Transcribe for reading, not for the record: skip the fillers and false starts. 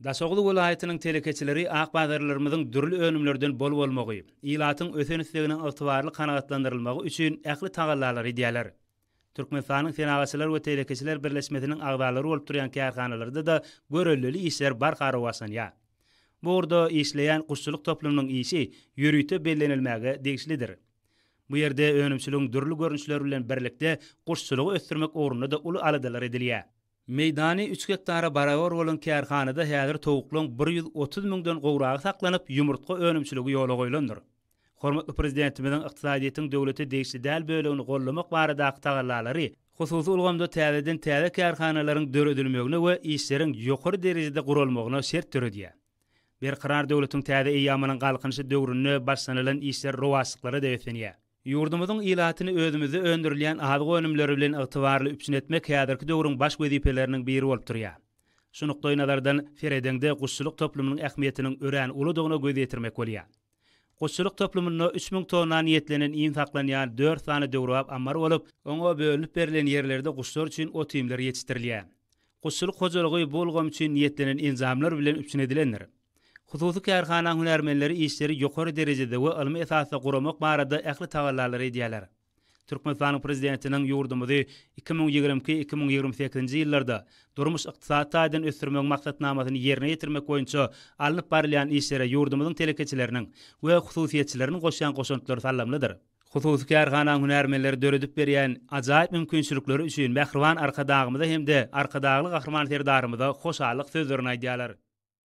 Daşoguz welaýatynyň telekeçileri ak bazarlarymyzyň dürli önümlerden bol bolmagy, ilatyň ösen isleginiň ygtybarly kanagatlandyrylmagy üçin ähli tagallalary edýärler. Türkmenistanyň Senagatçylar we telekeçiler birleşmesiniň agzalary bolup durýan kärhanalarda-da göreldeli işler barha rowaçlanýar. Bu ugurda işleýän guşçulyk toplumynyň işi ýörite bellenilmäge degişlidir. Bu ýerde önümçiligiň dürli görnüşleri bilen birlikde guşçulygy ösdürmek ugrunda-da uly aladalar edilýär. Meýdany üç gektara barabar bolan kärhanada häzir towuklaryň 130 müňden gowragy saklanyp, ýumurtga önümçiligi ýola goýlandyr. Hormatly Prezidentimiziň ykdysadyýetiň döwlete degişli däl bölegini goldamak baradaky tagallalary hususy ulgamda täzeden-täze kärhanalaryň döredilmegine we işleriň ýokary derejede guralmagyna şert döredýär. Berkarar döwletiň täze eýýamynyň Galkynyşy döwründe başlanylan işler rowaçlyklara-da beslenýär. Ýurdumyzyň ilatyny özümizde öndürilýän azyk önümleri bilen ygtybarly üpjün etmek häzirki döwrüň baş wezipeleriniň biri bolup durýar. Şu nukdaýnazardan seredeňde guşçulyk toplumynyň ähmiýetiniň örän uludygyna göz ýetirmek bolýar. Guşçulyk toplumynda 3000 tonna niýetlenen iým saklanýan dört sany döwrebap ammar bolup, oňa bölünip berlen ýerlerde guşlar üçin ot-iýmler ýetişdirilýär. Guşçulyk hojalygy bu ulgam üçin niýetlenen enjamlar bilen üpjün edilendir. Hususy kärhanaň hünärmenleri işleri ýokary derejede we ylmy esasda guramak barada ähli tagallalary edýärler. Türkmenistanyň Prezidentiniň ýurdumyzy 2022, 2028-nji ýyllarda durmuş-ykdysady taýdan ösdürmegiň maksatnamasyny ýerine ýetirmek boýunça alnyp barylýan işlere ýurdumyzyň telekeçileriniň we hususyýetçileriniň goşýan goşantlary sallamlydyr. Hususy kärhanaň hünärmenleri döredip berýän ajaýyp mümkinçilikleri üçin mähriban Arkadagymyza hem-de Arkadagly Gahryman Serdarymyza hoşallyk sözlerini aýdýarlar.